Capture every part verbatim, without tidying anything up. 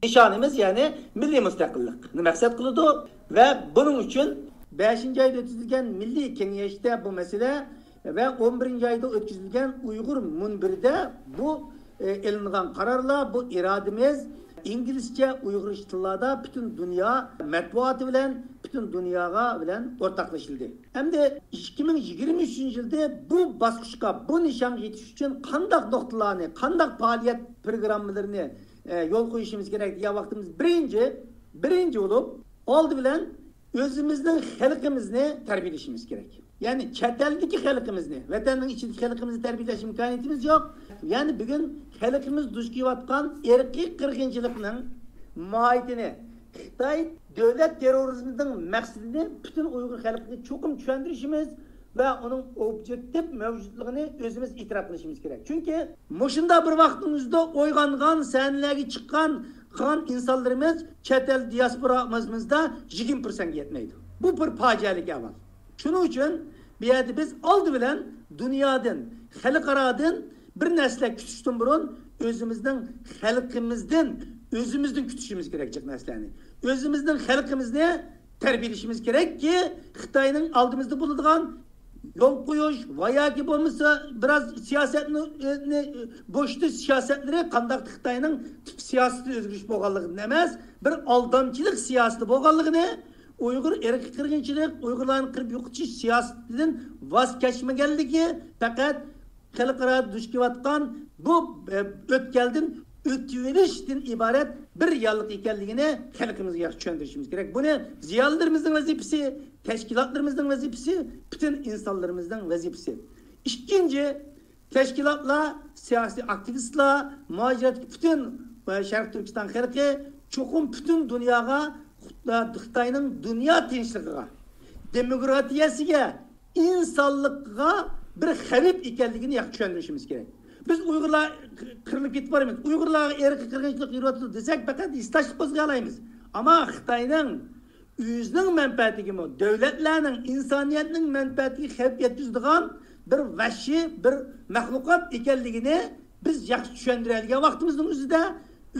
نىشانىمىز، يەنى مىللىي مۇستەقىللىقنى مەقسەت قىلىدۇ ۋە بۇنىڭ ئۈچۈن بەشىنچى ئايدا ئۆتكۈزۈلگەن مىللىي كېڭەشتە بۇ مەسىلە ۋە ئون بىرىنچى ئايدا ئۆتكۈزۈلگەن ئۇيغۇر مۇنبىرىدە بۇ، ئېلىنغان قارارلار، بۇ ئىرادىمىز ئىنگلىزچە، ئۇيغۇرچە تىللاردا پۈتۈن دۇنيا مەتبۇئاتى بىلەن، پۈتۈن دۇنياغا بىلەن ئورتاقلىشىلدى. ئەمدى ئىككى مىڭ يىگىرمە ئۈچىنچى يىلدا بۇ باسقۇچقا، بۇ نىشانغا يېتىش ئۈچۈن قانداق نۇقتىلارنى، قانداق پائالىيەت پروگراممىلىرىنى، ئە، يول قويۇشىمىز كېرەك دېگەن ۋاقتىمىز، بىرىنچى، بىرىنچى بولۇپ، ئالدى بىلەن ئۆزىمىزنىڭ خەلقىمىزنى تەربىيەلىشىمىز كېرەك. يەنى چەت ئەلدىكى خەلقىمىزنى، ۋەتەننىڭ ئىچىدىكى خەلقىمىزنى تەربىيەلەش ئىمكانىيىتىمىز يوق. يەنى بۈگۈن خەلقىمىز دۇچ كېلىۋاتقان ئىرقىي قىرغىنچىلىقنىڭ ماھىيىتىنى، خىتاي دۆلەت تېررورىزمىنىڭ مەقسىتىنى پۈتۈن ئۇيغۇر خەلقىگە چوقۇم چۈشەندۈرۈشىمىز ۋە ئۇنىڭ ئوبيېكتىپ مەۋجۇتلۇقىنى ئۆزىمىز ئېتىراپ قىلىشىمىز كېرەك. چۈنكى مۇشۇنداق بىر ۋاقىتنىڭ ئۆزىدە ئويغانغان، سەھنىلەرگە چىققان قان ئىنسانلىرىمىز چەت ئەل دىياسپورامىزدا يىگىرمە پىرسەنتكە يەتمەيدۇ. بۇ بىر پاجىئەلىك ئەھۋال. شۇنىڭ ئۈچۈن بۇ يەردە بىز ئالدى بىلەن دۇنيادىن، خەلقئارادىن بىر نەرسىلەر كۈتۈشتىن بۇرۇن ئۆزىمىزنىڭ خەلقىمىزدىن، ئۆزىمىزدىن كۈتۈشىمىز كېرەك جىق نەرسىلەرنى. ئۆزىمىزنىڭ خەلقىمىزنى تەربىيەلىشىمىز كېرەككى، خىتاينىڭ ئالدىمىزدا بولىدىغان يول قويۇش ۋە ياكى بولمىسا بىراز سىياسەتنى، نى، بوشىتىش سىياسەتلىرى قانداق خىتاينىڭ تۈپ سىياسىتى ئۆزگىرىش بولغانلىقىدىن ئەمەس، بىر ئالدامچىلىق سىياسىتى بولغانلىقىنى، ئۇيغۇر ئىرقىي قىرغىنچىلىق، ئۇيغۇرلارنى قىرىپ يوقىتىش سىياسىتىدىن ۋاز كەچمىگەنلىكى، پەقەت خەلقئارا دۇچ كېلىۋاتقان بۇ، ئە، ئۆتكەلدىن ئۆتۈۋېلىشتىن ئىبارەت بىر رېئاللىق ئىكەنلىكىنى خەلقىمىزگە ياخشى چۈشەندۈرۈشىمىز كېرەك. بۇنى زىيالىيلىرىمىزنىڭ ۋەزىپىسى، تەشكىلاتلىرىمىزنىڭ ۋەزىپىسى، پۈتۈن ئىنسانلىرىمىزنىڭ ۋەزىپىسى. ئىككىنچى، تەشكىلاتلار، سىياسىي ئاكتىۋىستلار، مۇھاجىرەتتىكى پۈتۈن، ئە، شەرقىي تۈركىستان خەلقى چوقۇم پۈتۈن دۇنياغا، خىتاينىڭ دۇنيا تىنچلىقىغا، دېموكراتىيەسىگە، ئىنسانلىققا بىر خەۋپ ئىكەنلىكىنى ياخشى چۈشەندۈرۈشىمىز كېرەك. بىز ئۇيغۇرلار قىرىلىپ كېتىپ بارىمىز، ئۇيغۇرلارغا ئىرقىي قىرغىنچىلىق يۈرۈۋاتىدۇ دېسەك، پەقەت ھېسداشلىق قوزغىيالايمىز. ئەمما خىتاينىڭ ئۆزىنىڭ مەنپەئەتىگىمۇ، دۆلەتلەرنىڭ، ئىنسانىيەتنىڭ مەنپەئەتىگە خەۋپ يەتكۈزىدىغان بىر ۋەھشىي بىر مەخلۇقات ئىكەنلىكىنى بىز ياخشى چۈشەندۈرەلىگەن ۋاقتىمىزنىڭ ئۆزىدە،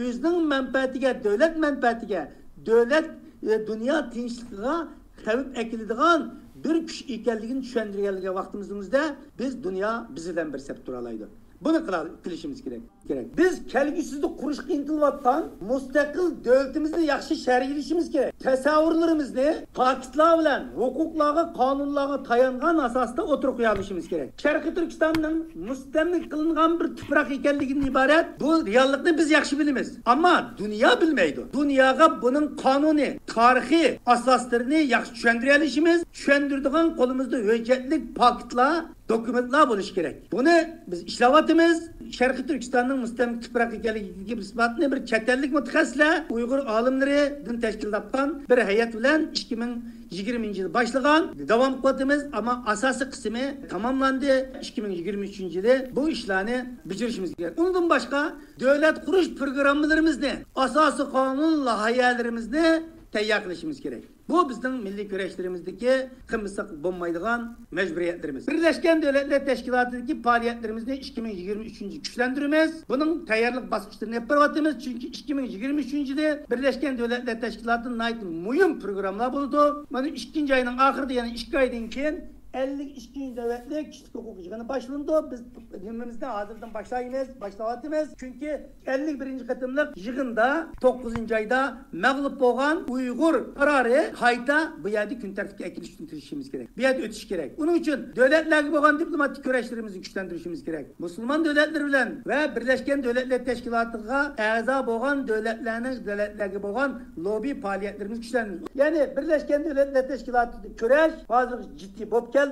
ئۆزىنىڭ مەنپەئەتىگە، دۆلەت مەنپەئەتىگە، دۆلەت، ئە، دۇنيا تىنچلىقىغا خەۋپ ئەكېلىدىغان بىر كۈچ ئىكەنلىكىنى چۈشەندۈرگەنلىكى ۋاقتىمىزنىڭ ئۆزىدە، بىز دۇنيا بىز بىلەن بىر سەپتە تۇرالايدۇ. بۇنى قىلا-، قىلىشىمىز كېرەك. كېرەك. بىز كەلگۈسىدە قۇرۇشقا ئىنتىلىۋاتقان مۇستەقىل دۆلىتىمىزنى ياخشى شەرھلىشىمىز كېرەك. تەسەۋۋۇرلىرىمىزنى پاكىتلار بىلەن، ھوقۇقلارغا، قانۇنلارغا تايانغان ئاساستا ئوتتۇرىغا قويالىشىمىز كېرەك. شەرقىي تۈركىستاننىڭ مۇستەملىكە قىلىنغان بىر تۇپراق ئىكەنلىكىدىن ئىبارەت بۇ رېئاللىقنى بىز ياخشى بىلىمىز. ئەمما دۇنيا بىلمەيدۇ. دۇنياغا بۇنىڭ قانۇنى، تارىخىي ئاساسلىرىنى ياخشى چۈشەندۈرەلىشىمىز، چۈشەندۈرىدىغان قولىمىزدا ھۆججەتلىك پاكىتلار، دوكۇمېنتلار بولۇشى كېرەك. بۇنى بىز ئىشلەۋاتىمىز. شەرقىي تۈركىستاننىڭ مۇستەملىكە تۇپراق ئىكەنلىكىدىكى ئىسپاتنى بىر چەت ئەللىك مۇتەخەسسىسلەر، ئۇيغۇر ئالىملىرىدىن تەشكىل تاپقان بىر ھەيئەت بىلەن ئىككى مىڭ يىگىرمىنچى يىلى باشلىغان، داۋام قىلىۋاتىمىز. ئەمما ئاساسىي قىسمى تاماملاندى. ئىككى مىڭ يىگىرمە ئۈچىنچى يىلى بۇ ئىشلارنى بېجىرىشىمىز كېرەك. ئۇنىڭدىن باشقا، دۆلەت قۇرۇش پروگراممىلىرىمىزنى، ئاساسىي قانۇن لايىھەلىرىمىزنى تەييار قىلىشىمىز كېرەك. بۇ بىزنىڭ مىللىي كۈرەشلىرىمىزدىكى قىلمىساق بولمايدىغان مەجبۇرىيەتلىرىمىز. بىرلەشكەن دۆلەتلەر تەشكىلاتىدىكى پائالىيەتلىرىمىزنى ئىككى مىڭ يىگىرمە ئۈچىنچى يىل كۈچلەندۈرىمىز. بۇنىڭ تەييارلىق باسقۇچلىرىنى ئېلىپ بېرىۋاتىمىز، چۈنكى ئىككى مىڭ يىگىرمە ئۈچىنچى يىلى بىرلەشكەن دۆلەتلەر تەشكىلاتىدا ناھايىتى مۇھىم پروگراممىلار بولىدۇ. مانا ئىككىنچى ئاينىڭ ئاخىرىدا، يەنى ئىككى ئايدىن كېيىن ئەللىك ئىككىنچى نۆۋەتلىك كىشىلىك ھوقۇق يىغىنى باشلىنىدۇ. بىز نېمىمىزنى ھازىردىن باشلايمىز، باشلاۋاتىمىز. چۈنكى ئەللىك بىرىنچى قېتىملىق يىغىندا توققۇزىنچى ئايدا مەغلۇپ بولغان ئۇيغۇر قارارى قايتا بۇ يەردە كۈن تەرتىپكە ئەكېلىش ئۈچۈن تىرىشىشىمىز كېرەك. بۇ يەردە ئۆتۈشى كېرەك. ئۇنىڭ ئۈچۈن دۆلەتلەرگە بولغان دىپلوماتىك كۈرەشلىرىمىزنى كۈچلەندۈرۈشىمىز كېرەك. مۇسۇلمان دۆلەتلىرى بىلەن ۋە بىرلەشكەن دۆلەتلەر تەشكىلاتىغا ئەزا بولغان دۆلەتلەرنىڭ، دۆلەتلەرگە بولغان لوببى پائالىيەتلىرىمىزنى كۈچلەندۈرۈش. يەنى بىرلەشكەن دۆلەتلەر تەشكىلاتىدا كۈرەش ھازىرغىچە جىددىي بولۇپ كەلدى.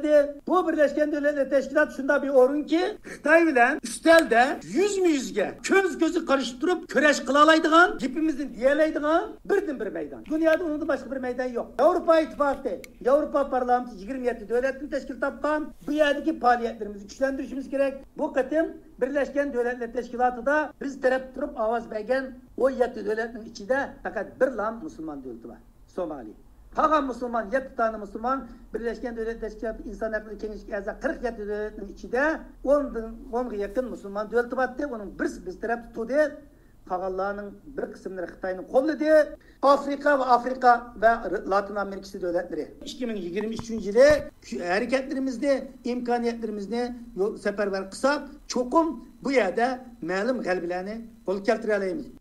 بۇ بىرلەشكەن دۆلەتلەر تەشكىلاتى شۇنداق بىر ئورۇنكى، خىتاي بىلەن ئۈستەلدە يۈزمۇ يۈزگە، كۆز كۆزگە قارشى تۇرۇپ كۈرەش قىلالايدىغان، گېپىمىزنى دېيەلەيدىغان بىردىنبىر مەيدان. دۇنيادا ئۇنىڭدىن باشقا بىر مەيدان يوق. ياۋروپا ئىتتىپاقى، ياۋروپا پارلامېنتى يىگىرمە يەتتە دۆلەتتىن تەشكىل تاپقان. بۇ يەردىكى پائالىيەتلىرىمىزنى كۈچلەندۈرۈشىمىز كېرەك. بۇ قېتىم بىرلەشكەن دۆلەتلەر تەشكىلاتىدا بىز تەرەپ تۇرۇپ ئاۋاز بەرگەن ئون يەتتە دۆلەتنىڭ ئىچىدە پەقەت بىرلا مۇسۇلمان دۆلىتى بار. سومالى. قالغان مۇسۇلمان، يەتتە دانە مۇسۇلمان، بىرلەشكەن دۆلەتلەر تەشكىلاتى ئىنسان ھەقلىرى كېڭىشىگە ئەزا قىرىق يەتتە دۆلەتنىڭ ئىچىدە ئون، ئونغا يېقىن مۇسۇلمان دۆلىتى بارتتى. ئۇنىڭ بىرسى بىز تەرەپتە تۇردى. قالغانلارنىڭ بىر قىسىملىرى خىتاينى قوللىدى. ئافرىقا ۋە ئافرىقا ۋە لاتىن ئامېرىكىسى دۆلەتلىرى ئىككى مىڭ يىگىرمە ئۈچىنچى يىلى ھەرىكەتلىرىمىزنى، ئىمكانىيەتلىرىمىزنى يول سەپەرۋەر قىلساق، چوقۇم بۇ يەردە مەلۇم غەلىبىلەرنى قولغا كەلتۈرەلەيمىز.